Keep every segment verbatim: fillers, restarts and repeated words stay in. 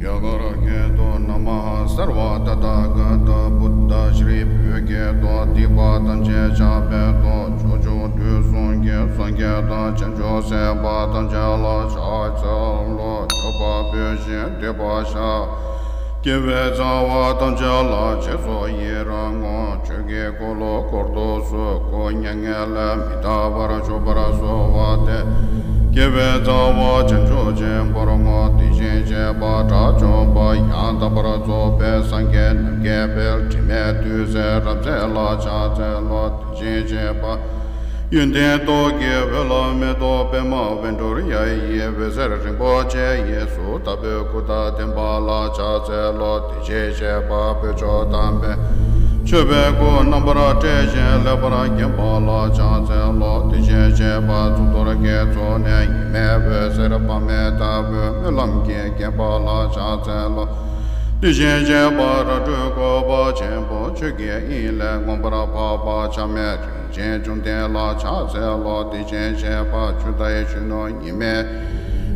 རྒྱ་གར་སྐད་དུ། ན་མ་ཧ་སརྦ་ཏ་ཐཱ་ག་ཏ་བུདྡྷ་ཤྲཱི། བོད་སྐད་དུ། སྡིག་པ་ཐམས་ཅད་བཤགས་པའི་མཐུ། ཕྱོགས་བཅུ་དུས་གསུམ་གྱི་སངས་རྒྱས་དང་བྱང་ཆུབ་སེམས་དཔའ་ཐམས་ཅད་ལ་ཕྱག་འཚལ་ལོ། མཆོད་པ་ཕུལ་ཞིང་བསྟོད་པ་བཤགས། དགེ་བའི་རྩ་བ་ཐམས་ཅད་ལ་རྗེས་སུ་ཡི་རང་ངོ་། ཆོས་ཀྱི་འཁོར་ལོ་བསྐོར་དུ་གསོལ། སྐུ་མྱ་ངན་ལས་མི་འདའ་བར་གྱུར་པར་གསོལ་བ་འདེབས། དགེ་བའི་རྩ་བ་བྱང་ཆུབ་ཆེན་པོར་བསྔོ། དེ་བཞིན་གཤེགས་པ་དགྲ་བཅོམ་པ། ཡང་དག་པར་རྫོགས་པའི་སངས་རྒྱས། ནམ་མཁའི་དཔལ་དྲི་མེད་འདུས་སའི་རབ་རྫས་ལ་ཕྱག་འཚལ་ལོ། དེ་བཞིན་གཤེགས་པ་ཡོན་ཏན་སྟོབས་ཀྱི་འོད་ལ་མེ་ཏོག་པདྨ་འོད་འཕྲོ་ཡ་ཡི་འོད་ཟེར་རིན་པོ་ཆེ་ཡི་གཟུགས་ལྟ་བུའི་སྐུ་དང་ལྡན་པ་ལ་ཕྱག་འཚལ་ལོ། དེ་བཞིན་གཤེགས་པ་དཔལ་མཆོག་དམ་པའི་མཆོད་པའི་སྐུ་རྣམ་པར་སྤྲས་ཤིང་ལེགས་པར་བརྒྱན་པ་ལ་ཕྱག་འཚལ་ལོ། དེ་བཞིན་གཤེགས་པ་གཙུག་ཏོར་གྱི་གཙུག་ནས་ཉི་མའི་འོད་ཟེར་དཔག་མེད་ལྟ་བུའི་སྨོན་ལམ་གྱིས་བརྒྱན་པ་ལ་ཕྱག་འཚལ་ལོ། དེ་བཞིན་གཤེགས་པ་ར་སྤྲོད་བཀོད་པ་ཆེན་པོ་ཆོས་ཀྱི་དབྱིངས་ལས་མངོན་པར་འཕགས་པ་ཆགས་མེད་རིན་ཆེན་བཅོམ་ལྡན་ལ་ཕྱག་འཚལ་ལོ། དེ་བཞིན་གཤེགས་པ་ཆུ་ཟླའི་གཞོན་ནུ་ཉི་མའི་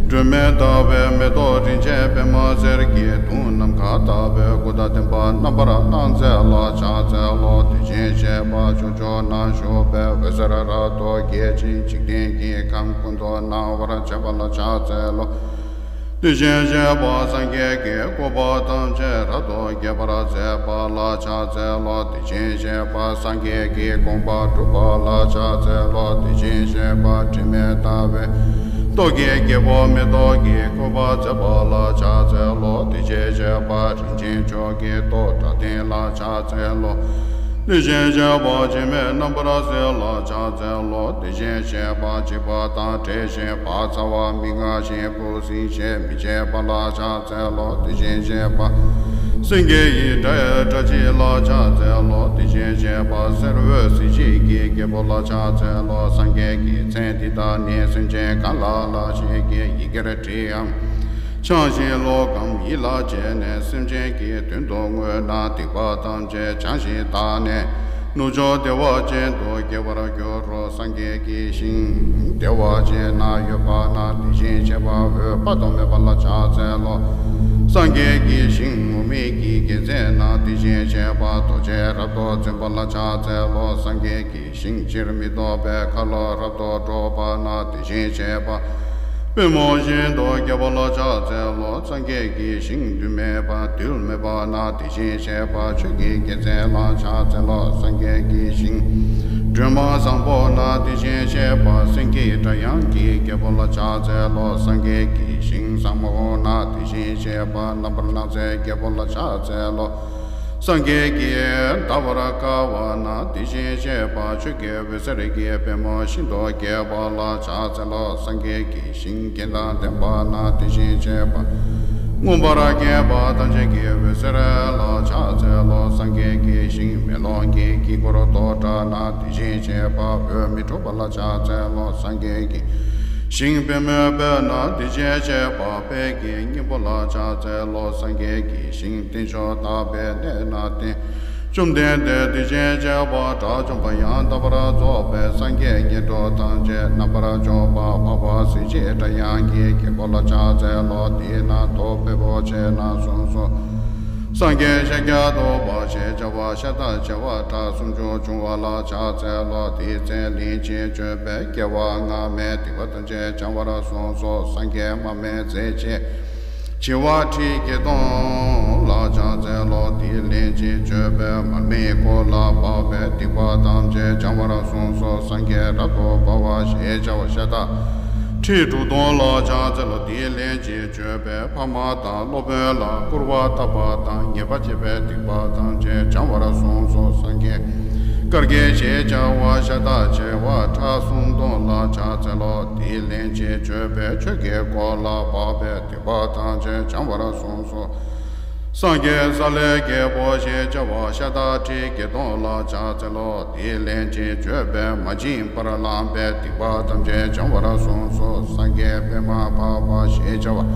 སྒྲོན་མེ་ལྟ་བུའི་མེ་ཏོག་རིན་ཆེན་པདྨ་གསེར་གྱི་མདོངས་ནམ་མཁའ་ལྟ་བུའི་སྐུ་དང་ལྡན་པ་རྣམ་པར་སྣང་མཛད་ལ་ཕྱག་འཚལ་ལོ། དེ་བཞིན་གཤེགས་པ་ཕྱོགས་བཅུ་ན་བཞུགས་པའི་འོད་ཟེར་རབ་ཏུ་འགྱེད་ཅིང་འཇིག་རྟེན་གྱི་ཁམས་ཀུན་ཏུ་སྣང་བར་བྱེད་པ་ལ་ཕྱག་འཚལ་ལོ། དེ་བཞིན་གཤེགས་པ་སངས་རྒྱས་ཀྱི་གོ་འཕང་ཐམས་ཅད་རབ་ཏུ་རྒྱས་པར་མཛད་པ་ལ་ཕྱག་འཚལ་ལོ། དེ་བཞིན་གཤེགས་པ་སངས་རྒྱས་ཀྱི་དགོངས་པ་འགྲུབ་པ་ལ་ཕྱག་འཚལ་ལོ། དེ་བཞིན་གཤེགས་པ་དྲི་མེད་ལྟ་བུའི་སྟོབས་ཀྱིས་རྒྱལ་པོ་མེ་ཏོག་གི་གོ་འཕང་མཛད་པ་ལ་ཕྱག་འཚལ་ལོ། དེ་བཞིན་གཤེགས་པ་རིན་ཆེན་མཆོག་གི་ཏོག་དགྲ་སྟེང་ལ་ཕྱག་འཚལ་ལོ། དེ་བཞིན་གཤེགས་པ་འཆི་མེད་རྣམ་པར་གསལ་ལ་ཕྱག་འཚལ་ལོ། དེ་བཞིན་གཤེགས་པ་འཇིགས་པ་དང་བྲལ་ཞིང་བག་ཚ་བ་མི་མངའ་ཞིང་འབུ་སྲིན་ཞེས་མི་བྱེད་པ་ལ་ཕྱག་འཚལ་ལོ། དེ་བཞིན་གཤེགས་པ་སེང་གེ་ཡི་སྒྲ་ཡི་སྒྲ་གཅིག་ལ་ཕྱག་འཚལ་ལོ། དེ་བཞིན་གཤེགས་པ་གསེར་འོད་གཟི་བརྗིད་ཀྱི་རྒྱལ་པོ་ལ་ཕྱག་འཚལ་ལོ། སངས་རྒྱས་ཀྱི་མཚན་འདི་དག་ནི་སེམས་ཅན་གང་ལ་ལ་ཞིག་གིས་ཡི་གེར་བྲིའམ། འཆང་ཞིང་ཀློག་གམ་ཡིད་ལ་བྱས་ནས་སེམས་ཅན་གྱི་དོན་དུ་བསྔོས་ན་སྡིག་པ་ཐམས་ཅད་བྱང་ཞིང་དག་ནས་ནུབ་ཕྱོགས་བདེ་བ་ཅན་དུ་སྐྱེ་བར་འགྱུར་རོ། སངས་རྒྱས་ཀྱི་ཞིང་བདེ་བ་ཅན་ན་ཡོད་པ་ན་དེ་བཞིན་གཤེགས་པ་འོད་དཔག་ཏུ་མེད་པ་ལ་ཕྱག་འཚལ་ལོ། སངས་རྒྱས་ཀྱི་ཞིང་འོག་མིན་གྱི་དགེ་མཚན་ན་དེ་བཞིན་གཤེགས་པ་རྡོ་རྗེ་རབ་ཏུ་འཛིན་པ་ལ་ཕྱག་འཚལ་ལོ། སངས་རྒྱས་ཀྱི་ཞིང་ཕྱིར་མི་ལྡོག་པའི་ཁ་ལོ་རབ་ཏུ་སྒྲོག་པ་ན་དེ་བཞིན་གཤེགས་པ་པདྨོ་ཤིན་ཏུ་རྒྱས་པ་ལ་ཕྱག་འཚལ་ལོ། སངས་རྒྱས་ཀྱི་ཞིང་རྡུལ་མེད་པ་རྡུལ་མེད་པ་ན་དེ་བཞིན་གཤེགས་པ་ཆོས་ཀྱི་རྒྱལ་མཚན་ལ་ཕྱག་འཚལ་ལོ། སངས་རྒྱས་ཀྱི་ཞིང་སྒྲོན་མ་བཟང་པོ་ན་དེ་བཞིན་གཤེགས་པ་སེང་གེའི་སྒྲ་དབྱངས་ཀྱི་རྒྱལ་པོ་ལ་ཕྱག་འཚལ་ལོ། སངས་རྒྱས་ཀྱི་ཞིང་ཟབ་མོ་ན་དེ་བཞིན་གཤེགས་པ་རྣམ་པར་སྣང་མཛད་རྒྱལ་པོ་ལ་ཕྱག་འཚལ་ལོ། སངས་རྒྱས་ཀྱིས་འདའ་བར་དཀའ་བ་ན་དེ་བཞིན་གཤེགས་པ་ཆོས་ཀྱི་འོད་ཟེར་གྱི་པདྨོ་ཤིན་ཏུ་རྒྱས་པ་ལ་ཕྱག་འཚལ་ལོ། སངས་རྒྱས་ཀྱི་ཞིང་རྒྱན་དང་ལྡན་པ་ན་དེ་བཞིན་གཤེགས་པ་མངོན་པར་མཁྱེན་པ་ཐམས་ཅད་ཀྱི་འོད་ཟེར་ལ་ཕྱག་འཚལ་ལོ། སངས་རྒྱས་ཀྱི་ཞིང་མེ་ལོང་གི་དཀྱིལ་འཁོར་རྡོག་བྲག་ན་དེ་བཞིན་གཤེགས་པ་འོད་མི་འཕྲོ་བ་ལ་ཕྱག་འཚལ་ལོ། སངས་རྒྱས་ཀྱི་ཞིང་པདྨོའི་དཔལ་ན་དེ་བཞིན་གཤེགས་པ་དཔལ་གྱི་སྙིང་པོ་ལ་ཕྱག་འཚལ་ལོ། སངས་རྒྱས་ཀྱི་ཞིང་རྟེན་མཆོག་དག་པའི་གནས་ན་རྟེན་བཅོམ་ལྡན་འདས་དེ་བཞིན་གཤེགས་པ་དགྲ་བཅོམ་པ་ཡང་དག་པར་རྫོགས་པའི་སངས་རྒྱས་ཉན་ཐོས་ཐམས་ཅད་རྣམ་པར་འཇོམས་པ་འཕགས་པ་གཟི་བརྗིད་སྒྲ་དབྱངས་ཀྱི་རྒྱལ་པོ་ལ་ཕྱག་འཚལ་ལོ། དེས་ན་ཐོབ་པའི་པོ་ཆེ་ན་གསུངས་སོ། སངས་རྒྱས་ཤཱཀྱ་ཐུབ་པ་ཞེས་བྱ་བ་ཤ་སྟག་བྱེ་བ་ཕྲག་སུམ་ཅུ་འབྱུང་བ་ལ་ཕྱག་འཚལ་ལོ། དེའི་མཚན་ལན་གཅིག་བརྗོད་པས་སྐྱེ་བ་སྔ་མའི་སྡིག་པ་ཐམས་ཅད་བྱང་བར་གསུངས་སོ། སངས་རྒྱས་མ་སྨད་མཛད་ཅིང་། བྱེ་བ་ཁྲི་བརྒྱད་སྟོང་ལ་ཕྱག་འཚལ་ལོ། དེའི་ལན་གཅིག་བརྗོད་པས་མར་མེའི་མགོ་ལ་བབས་པའི་སྡིག་པ་ཐམས་ཅད་བྱང་བར་གསུངས་སོ། སངས་རྒྱས་རབ་ཏུ་དཔའ་བ་ཞེས་བྱ་བ་ཤ་སྟག་ཁྲི་དྲུག་སྟོང་ལ་ཕྱག་འཚལ་ལོ། དེའི་ལན་གཅིག་བརྗོད་པས་ཕ་མ་དང་སློབ་དཔོན་ལ་སྐུར་བ་བཏབ་པ་དང་ཉེས་པ་བྱས་པའི་སྡིག་པ་ཐམས་ཅད་བྱང་བར་གསུངས་སོ། སངས་རྒྱས་བཀའ་བརྒྱད་ཞེས་བྱ་བ་ཤ་སྟག་བྱེ་བ་ཕྲག་སུམ་སྟོང་ལ་ཕྱག་འཚལ་ལོ། དེའི་ལན་གཅིག་བརྗོད་པས་ཆོས་ཀྱི་མགོ་ལ་བབས་པའི་སྡིག་པ་ཐམས་ཅད་བྱང་བར་གསུངས་སོ། སངས་རྒྱས་ས་ལའི་རྒྱལ་པོ་ཞེས་བྱ་བ་ཤ་སྟག་ཁྲི་བརྒྱད་སྟོང་ལ་ཕྱག་འཚལ་ལོ། དེའི་ལན་གཅིག་བརྗོད་པས་མ་བྱིན་པར་བླངས་པའི་སྡིག་པ་ཐམས་ཅད་བྱང་བར་གསུངས་སོ། སངས་རྒྱས་པདྨ་འཕགས་པ་ཞེས་བྱ་བ་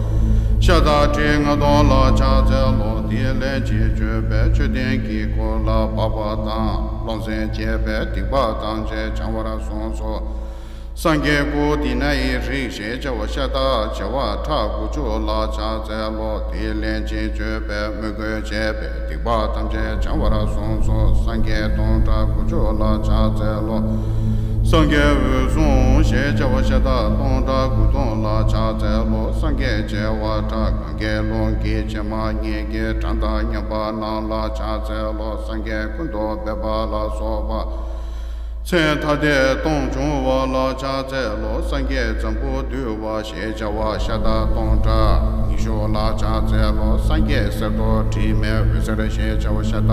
ཤ་སྟག་ཁྲི་ལྔ་སྟོང་ལ་ཕྱག་འཚལ་ལོ། དེའི་ལན་གཅིག་བརྗོད་པས་མཆོད་རྟེན་གྱི་མགོ་ལ་བབས་པ་དང་རློམ་སེམས་བསྐྱེད་པའི་སྡིག་པ་ཐམས་ཅད་བྱང་བར་གསུངས་སོ། སངས་རྒྱས་སྐུ་འདི་ནའི་རིགས་ཞེས་བྱ་བ་ཤ་སྟག་བྱེ་བ་ཕྲག་དགུ་བཅུ་ལ་ཕྱག་འཚལ་ལོ། དེའི་ལན་གཅིག་བརྗོད་པས་མོས་གུས་བྱས་པའི་སྡིག་པ་ཐམས་ཅད་བྱང་བར་གསུངས་སོ། སངས་རྒྱས་སྟོང་ཕྲག་དགུ་བཅུ་ལ་ཕྱག་འཚལ་ལོ། སངས་རྒྱས་འོད་སྲུང་ཞེས་བྱ་བ་ཤ་སྟག་སྟོང་ཕྲག་དགུ་སྟོང་ལ་ཕྱག་འཚལ་ལོ། སངས་རྒྱས་བྱེ་བ་ཕྲག་གང་གཱའི་ཀླུང་གི་བྱེ་མ་སྙེད་ཀྱི་གྲངས་དང་མཉམ་པ་རྣམས་ལ་ཕྱག་འཚལ་ལོ། སངས་རྒྱས་ཀུན་ཏུ་སྦས་པ་ལ་སོགས་པ། མཚན་ཐ་དད་སྟོང་བྱུང་བ་ལ་ཕྱག་འཚལ་ལོ། སངས་རྒྱས་འཛམ་བུ་འདུལ་བ་ཞེས་བྱ་བ་ཤ་སྟག་སྟོང་ཕྲག་ཉི་ཤུ་ལ་ཕྱག་འཚལ་ལོ། སངས་རྒྱས་གསེར་ཏོག་དྲི་མེད་འོད་ཟེར་ཞེས་བྱ་བ་ཤ་སྟག་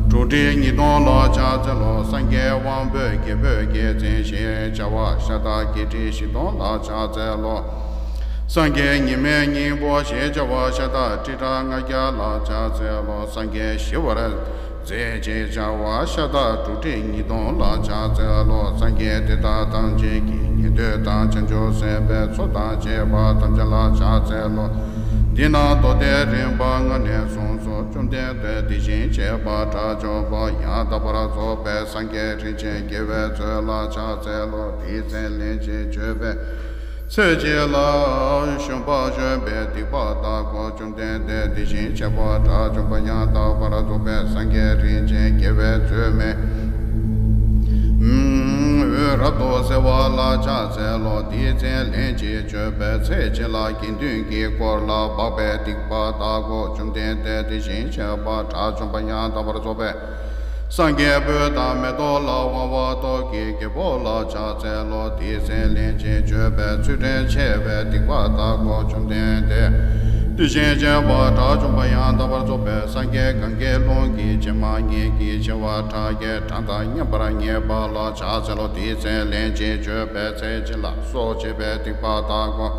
དྲུག་ཁྲི་ཉིས་སྟོང་ལ་ཕྱག་འཚལ་ལོ། སངས་རྒྱས་དབང་པོའི་རྒྱལ་པོའི་རྒྱལ་མཚན་ཞེས་བྱ་བ་ཤ་སྟག་བརྒྱད་ཁྲི་བཞི་སྟོང་ལ་ཕྱག་འཚལ་ལོ། སངས་རྒྱས་ཉི་མའི་སྙིང་པོ་ཞེས་བྱ་བ་ཤ་སྟག་ཁྲི་ཕྲག་ལྔ་བརྒྱ་ལ་ཕྱག་འཚལ་ལོ། སངས་རྒྱས་ཞི་བར་མཛད་ཅེས་བྱ་བ་ཤ་སྟག་དྲུག་ཁྲི་ཉིས་སྟོང་ལ་ཕྱག་འཚལ་ལོ། སངས་རྒྱས་དེ་དག་ཐམས་ཅད་ཀྱི་ཉན་ཐོས་དང་བྱང་ཆུབ་སེམས་དཔའི་ཚོགས་དང་བཅས་པ་ཐམས་ཅད་ལ་ཕྱག་འཚལ་ལོ། འདི་ན་མདོ་སྡེ་རིམ་པ་ལྔ་ནས་གསུངས་སོ། བཅོམ་ལྡན་འདས་དེ་བཞིན་གཤེགས་པ་དགྲ་བཅོམ་པ་ཡང་དག་པར་རྫོགས་པའི་སངས་རྒྱས་རིན་ཆེན་དགེ་བའི་མཛོད་ལ་ཕྱག་འཚལ་ལོ། དེའི་མཚན་ལན་གཅིག་བརྗོད་པས། ཚེ་གཅིག་ལ་གཞོན་པ་གཞོན་པའི་སྡིག་པ་དག་གོ། བཅོམ་ལྡན་འདས་དེ་བཞིན་གཤེགས་པ་དགྲ་བཅོམ་པ་ཡང་དག་པར་རྫོགས་པའི་སངས་རྒྱས་རིན་ཆེན་དགེ་བའི་མཛོད་མའི་འོད་རབ་ཏུ་གསལ་བ་ལ་ཕྱག་འཚལ་ལོ། དེའི་མཚན་ལན་གཅིག་བརྗོད་པས། ཚེ་གཅིག་ལ་དགེ་འདུན་གྱི་དཀོར་ལ་སྦགས་པའི་སྡིག་པ་དག་གོ། བཅོམ་ལྡན་འདས་དེ་བཞིན་གཤེགས་པ་དགྲ་བཅོམ་པ་ཡང་དག་པར་རྫོགས་པའི་སངས་རྒྱས་སྤོས་དང་མེ་ཏོག་ལ་དབང་བ་ཏོག་གི་རྒྱལ་པོ་ལ་ཕྱག་འཚལ་ལོ། དེའི་མཚན་ལན་གཅིག་བརྗོད་པས། ཚུལ་ཁྲིམས་ཆད་པའི་སྡིག་པ་དག་གོ། བཅོམ་ལྡན་འདས་དེ་བཞིན་གཤེགས་པ་དགྲ་བཅོམ་པ་ཡང་དག་པར་རྫོགས་པའི་སངས་རྒྱས་གང་གཱའི་ཀླུང་གི་བྱེ་མ་སྙེད་ཀྱི་བྱེ་བ་ཕྲག་བརྒྱའི་གྲངས་དང་མཉམ་པར་ངེས་པ་ལ་ཕྱག་འཚལ་ལོ། དེའི་མཚན་ལན་གཅིག་བརྗོད་པས། ཚེ་གཅིག་ལ་སྲོག་བཅད་པའི་སྡིག་པ་དག་གོ།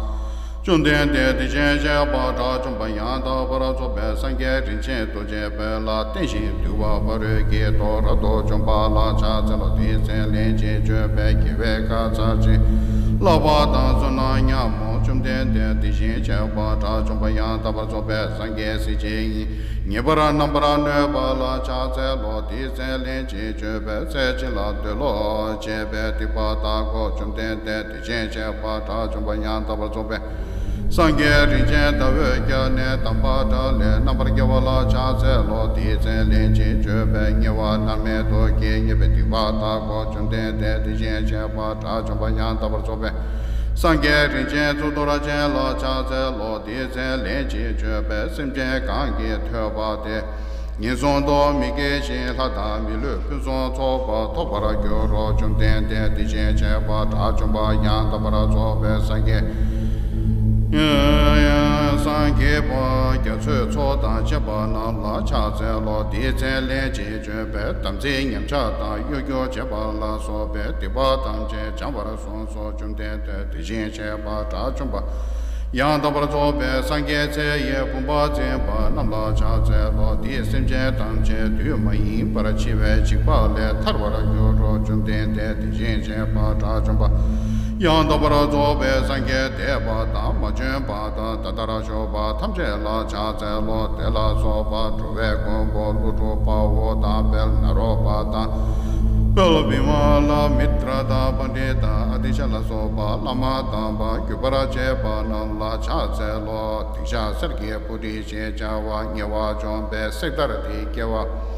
བཅོམ་ལྡན་འདས་དེ་བཞིན་གཤེགས་པ་དགྲ་བཅོམ་པ་ཡང་དག་པར་རྫོགས་པའི་སངས་རྒྱས་རིན་ཆེན་རྡོ་རྗེ་དཔལ་ལ་བརྟེན་ཞིང་འདུལ་བ་ཕ་རོལ་གྱི་དོ་རབ་ཏུ་འཇོམས་པ་ལ་ཕྱག་འཚལ་ལོ། དེའི་མཚན་ལན་གཅིག་བརྗོད་པས། རྒྱལ་བའི་བཀའ་ཚར་གཅིག་བཀླག་པ་དང་བསོད་ནམས་ཉམས་མོ། བཅོམ་ལྡན་འདས་དེ་བཞིན་གཤེགས་པ་དགྲ་བཅོམ་པ་ཡང་དག་པར་རྫོགས་པའི་སངས་རྒྱས་གཟི་བརྗིད་ཉི་ཉེ་བར་རྣམ་པར་གནོན་པ་ལ་ཕྱག་འཚལ་ལོ། དེའི་མཚན་ལན་གཅིག་བརྗོད་པས། ཚེ་གཅིག་ལ་འདོད་ལོག་བཅས་པའི་སྡིག་པ་དག་གོ། བཅོམ་ལྡན་འདས་དེ་བཞིན་གཤེགས་པ་དགྲ་བཅོམ་པ་ཡང་དག་པར་རྫོགས་པའི་སངས་རྒྱས་རིན་ཆེན་ཟླ་འོད་བརྒྱ་ནི་དམ་པ་དགྲ་ལས་རྣམ་པར་རྒྱལ་བ་ལ་ཕྱག་འཚལ་ལོ། དེའི་མཚན་ལན་གཅིག་བརྗོད་པས། ཉེ་བར་མནར་མེད་དུ་སྐྱེས་ཉེས་པའི་སྡིག་པ་དག་གོ། བཅོམ་ལྡན་འདས་དེ་བཞིན་གཤེགས་པ་དགྲ་བཅོམ་པ་ཡང་དག་པར་རྫོགས་པའི་སངས་རྒྱས་རིན་ཆེན་གཙུག་ཏོར་ཅན་ལ་ཕྱག་འཚལ་ལོ། དེའི་མཚན་ལན་གཅིག་བརྗོད་པས། སེམས་ཅན་གང་གིས་ཐོས་པ་དེས། ངན་སོང་དུ་མི་སྐྱེ་ཞིང་ལྷ་དང་མི་ལུས་ཕུན་སུམ་ཚོགས་པ་ཐོབ་པར་འགྱུར་རོ། བཅོམ་ལྡན་འདས་དེ་བཞིན་གཤེགས་པ་དགྲ་བཅོམ་པ་ཡང་དག་པར་རྫོགས་པའི་སངས་རྒྱས་སངས་རྒྱས་པ་རྒྱ་མཚོའི་ཚོགས་དང་བཅས་པ་རྣམས་ལ་ཕྱག་འཚལ་ལོ། དེའི་མཚན་ལན་གཅིག་བརྗོད་པས། དམ་ཚིག་ཉམས་ཆག་དང་གཡོ་སྒྱུ་བྱེད་པ་ལ་སོགས་པའི་སྡིག་པ་ཐམས་ཅད་སྦྱང་བར་གསུངས་སོ། བཅོམ་ལྡན་འདས་དེ་བཞིན་གཤེགས་པ་དགྲ་བཅོམ་པ་ཡང་དག་པར་རྫོགས་པའི་སངས་རྒྱས་ཚེ་ཡི་བུམ་པ་འཛིན་པ་རྣམས་ལ་ཕྱག་འཚལ་ལོ། དེས་སེམས་ཅན་ཐམས་ཅད་དུས་མ་ཡིན་པར་འཆི་བའི་འཇིགས་པ་ལས་ཐར་བར་འགྱུར་རོ། བཅོམ་ལྡན་འདས་དེ་བཞིན་གཤེགས་པ་དགྲ་བཅོམ་པ་ཡང་དག་པར་རྫོགས་པའི་སངས་རྒྱས་འདས་པ་དང་མ་བྱོན་པ་དང་ད་ལྟར་བཞུགས་པ་ཐམས་ཅད་ལ་ཕྱག་འཚལ་ལོ། དེ་ལ་སོགས་པ་འགྲོ་བའི་མགོན་པོ་ཀླུ་སྒྲུབ་དཔའ་བོ་དང་དཔལ་ནཱ་རོ་པ་དང་། དཔལ་བི་མ་ལ་མི་ཏྲ་དང་པཎྜི་ཏ་ཨ་ཏི་ཤ་ལ་སོགས་པ་བླ་མ་དམ་པ་གུས་པར་བྱེད་པ་རྣམས་ལ་ཕྱག་འཚལ་ལོ། སྡིག་བཤགས་གསེར་གྱི་སྤུ་གྲི་ཞེས་བྱ་བ་ཉེ་བར་འཇོམས་པའི་བསྲེགས་མཐར་ཐིག་བཀལ་བ།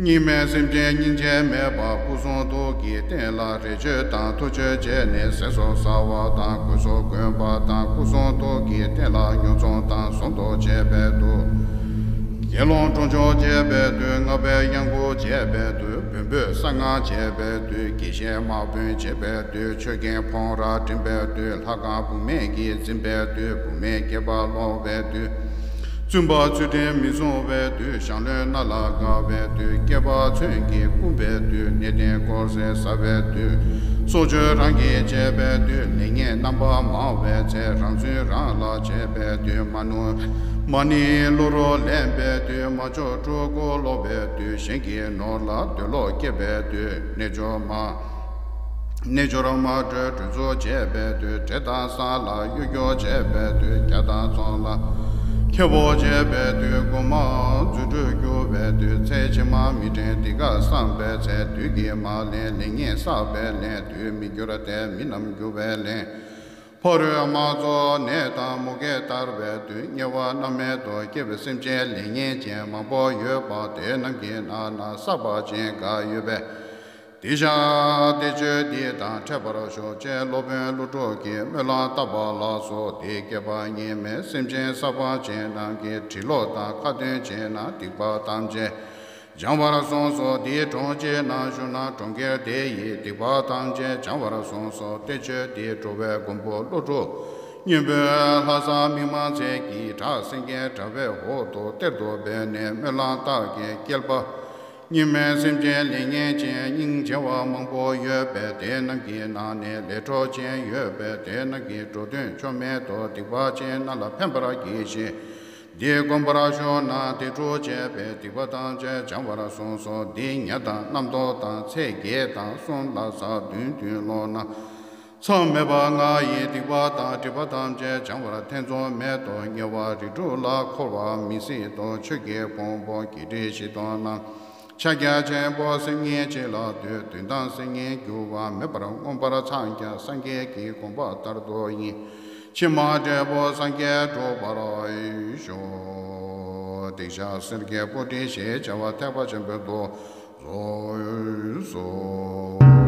གཉིས་མེད་སེམས་ཅན་སྙིང་རྗེ་མེད་པ་སྐུ་གསུང་ཐུགས་ཀྱི་རྟེན་ལ་རས་ཆོད་དང་ཐུགས་ཆོས་བཅས་ནི་ཟས་སུ་ཟ་བ་དང་གོས་སུ་གོན་པ་དང་སྐུ་གསུང་ཐུགས་ཀྱི་རྟེན་ལ་ཉོ་ཚོང་དང་ཟོང་དུ་བྱེད་པའི་དུས། དགེ་སློང་ཁྲོ་ཆུང་བྱེད་པའི་དུས། སྔགས་པའི་གཡང་འགུགས་བྱེད་པའི་དུས། བོན་པོས་གསང་སྔགས་བྱེད་པའི་དུས། དགེ་བཤེས་དམག་དཔོན་བྱེད་པའི་དུས། ཆོས་རྒྱལ་ཕོ་བྲང་འགྲིམ་པའི་དུས། ལྷ་ཁང་བུད་མེད་ཀྱིས་འཛིན་པའི་དུས། བུད་མེད་སྐྱེས་པ་སློང་བའི་དུས། བཙུན་པ་ཚུལ་ཁྲིམས་མི་སྲུང་བའི་དུས། ཞང་བློན་མནའ་ལ་དགའ་བའི་དུས། སྐྱེས་པ་མཚོན་གྱིས་བསྐུམ་པའི་དུས། གནས་བརྟན་དཀོར་ཟས་ཟ་བའི་དུས། སྲོག་གཅོད་རང་གིས་བྱེད་པའི་དུས། ལེགས་ཉེས་རྣམ་པ་མང་བའི་ཚེ། རང་ཚུལ་རང་ལ་བྱེད་པའི་དུས། མ་ནུ་མ་ཎི་གློ་བུར་ལེན་པའི་དུས། མ་ལྕོགས་ཕྲུ་གུ་ལོག་པའི་དུས། གཞན་གྱི་ནོར་ལ་འདོད་ལོག་སྐྱེས་པའི་དུས། རྣལ་འབྱོར་མ། རྣལ་འབྱོར་མ་གྲོས་གྲོས་ཚོགས་བྱེད་པའི་དུས། འདྲེ་དང་ཟ་ལ་གཡོ་སྒྱུ་བྱེད་པའི་དུས། བརྒྱ་དང་ཚོང་ལ་ ཁྱེར་པོ་བྱས་པའི་དུས་མགོ་མ་རྫུ་འཕྲུལ་གྱུར་པའི་དུས་ཚེ་ཕྱི་མ་མི་དྲན་འདི་ག་བསམ་པའི་ཚེ་དུས་ཀྱིས་མ་ལེན་ལེགས་ཉེས་བསགས་པའི་ལན་དུས་མི་འགྱུར་ཏེ་མི་རྣམས་འགྱུར་བའི་ལན། ཕ་རོལ་དམག་ཚོགས་ནད་དང་མུ་གེ་དར་བའི་དུས་དམྱལ་བ་རྣམ་སྨིན་དུ་སྐྱེ་བའི་སེམས་ཅན་ལེགས་ཉེས་ཅན་མང་པོ་ཡོད་པ་དེ་རྣམས་ཀྱི་ནང་ན་བསགས་པ་ཅན་འགའ་ཡོད་པས། དེ་བཞག་སྟེ་ཆོས་འདི་དང་འཕྲད་པར་ཤོག་ཅེས་སློབ་དཔོན་ཀླུ་སྒྲུབ་ཀྱིས་སྨོན་ལམ་བཏབ་པ་ལ་སོགས་དེ་སྐྱེས་པ་ཉིད་མེད་སེམས་ཅན་བསགས་པ་ཅན་རྣམས་ཀྱི་གྲི་ལོག་དང་ཁ་ཏོན་བྱས་ན་སྡིག་པ་ཐམས་ཅད་སྦྱང་བར་གསུངས་སོ། དེའི་གྲོང་ཁྱེར་ན་བཞུགས་ན་གྲོང་ཁྱེར་དེ་ཡི་སྡིག་པ་ཐམས་ཅད་སྦྱང་བར་གསུངས་སོ། དེ་ཆོས་འདི་འགྲོ་བའི་མགོན་པོ་ཀླུ་སྒྲུབ་སྙིང་པོའི་ལྷ་བསངས་མིག་དམར་མཚན་གྱི་བྲག་སེང་གེ་དྲ་བའི་འོག་ཏུ་གཏེར་དུ་སྦས་ནས་སྨོན་ལམ་བཏབ་ཀྱིན་བསྐལ་པ་སྙིགས་མའི་སེམས་ཅན་ལེགས་ཉེས་ཅན་སྙིང་རྗེ་བ་མང་པོ་ཡོད་པས་དེ་རྣམས་ཀྱི་ནང་ནས་ལས་འཕྲོ་ཅན་ཡོད་པས་དེ་རྣམས་ཀྱི་འགྲོ་དོན་ཆོ་མེད་དུ་སྡིག་པ་ཅན་རྣམས་ལ་ཕན་པར་གྱིས་ཤིག་འདི་བསྒོམ་པར་ཞུགས་ན་དེ་འཕྲོ་བཅད་པའི་སྡིག་པ་ཐམས་ཅད་སྦྱང་བར་གསུངས་སོ། འདི་ཉ་དང་རྣམ་རྟོག་དང་ཚེས་བརྒྱད་དང་གསུམ་ལ་ཟ་བདུན་བདུན་ལོག་ན། མཚམས་མེད་པ་ལྔ་ཡི་སྡིག་པ་དང་སྒྲིབ་པ་ཐམས་ཅད་སྦྱང་བར་ཐེ་ཚོམ་མེད་དོ། དམྱལ་བ་རིགས་དྲུག་ལ་འཁོར་བ་མི་སྲིད་དོ། ཆོས་ཀྱི་ཕུང་པོ་བརྒྱད་ཁྲི་བཞི་སྟོང་ན། ཕྱག་རྒྱ་ཆེན་པོ་སེམས་ཉིད་གཅིག་ལ་འདུས། དོན་དམ་སེམས་ཉིད་འགྱུར་བ་མེད་པར་མངོན་པར་འཚང་རྒྱ་སངས་རྒྱས་ཀྱི་གོ་འཕང་ལྟར་དུ་ཡིན། ཕྱི་མ་འབྲས་བུ་སངས་རྒྱས་འགྲུབ་པར་ཤོག་དེ་ཕྱིར་སེང་གེ་སྤོས་སྤྲིན་ཞེས་བྱ་བ་ཐེག་པ་ཆེན་པོའི་མདོ་རྫོགས་སོ།